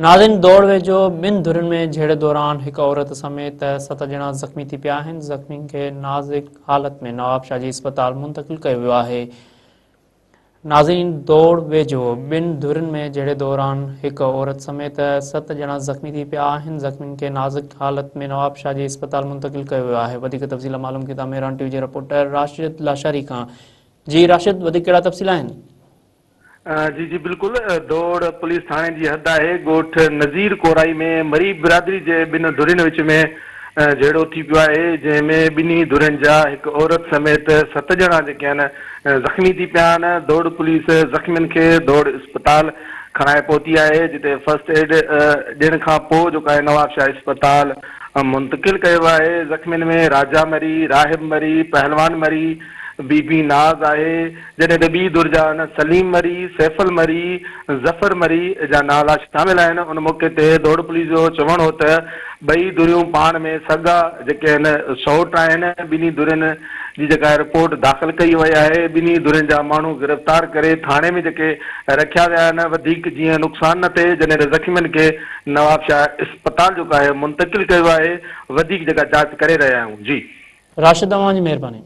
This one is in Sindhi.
ناظرين دوڙ ويجهو ٻن ڌرين ۾ جهيڙي دوران هڪ عورت سميت ست ڄڻا زخمي ٿي پيا آهن، زخمين کي نازڪ حالت ۾ نوابشاهه جي اسپتال منتقل ڪيو ويو آهي. ناظرين دوڙ ويجهو ٻن ڌرين ۾ جهيڙي دوران هڪ عورت سميت ست ڄڻا زخمي ٿي پيا آهن، زخمين کي نازڪ حالت ۾ نوابشاهه جي اسپتال منتقل ڪيو ويو آهي. وڌيڪ تفصيل معلوم ڪيون ٿا مهراڻ ٽي وي جي رپورٽر راشد لاشاري کان. جي راشد وڌيڪ ڪهڙا تفصيل آهن؟ جي جي بلڪل دوڙ پوليس ٿاڻي جي حد آهي ڳوٺ نذير ڪورائي ۾ مري برادري جي ٻن ڌرين وچ ۾ جهيڙو ٿي پيو آهي جنهن ۾ ٻنهي ڌرين جا هڪ عورت سميت ست ڄڻا جيڪي آهن زخمي ٿي پيا آهن دوڙ پوليس زخمين کي دوڙ اسپتال کڻائي پهتي آهي جتي فرسٽ ايڊ ڏيڻ کان پوء جيڪو آهي نوابشاهه اسپتال منتقل ڪيو ويو آهي زخمين ۾ راجا مري راهب مري پهلوان مري بي بي ناز آهي جڏهن ته ٻي ڌر جا ان سليم مري، سيفل مري، ظفر مري جا نالا شامل آهن. ان موقعي تي دوڙ پوليس جو چوڻ هو ته ٻئي ڌريون پاڻ ۾ سڳا جيڪي آهن سئوٽ آهن، ٻنهي ڌرين جي جيڪا رپورٽ داخل ڪئي وئي آهي، ٻنهي ڌرين جا ماڻهو گرفتار ڪري ٿاڻي ۾ جيڪي رکيا ويا آهن وڌيڪ جيئن نقصان نه ٿئي، جڏهن ته زخمين کي نوابشاهه اسپتال جيڪو آهي منتقل ڪيو آهي، وڌيڪ جيڪا جاچ ڪري رهيا آهيون. جي. راشد اوهان جي مهرباني.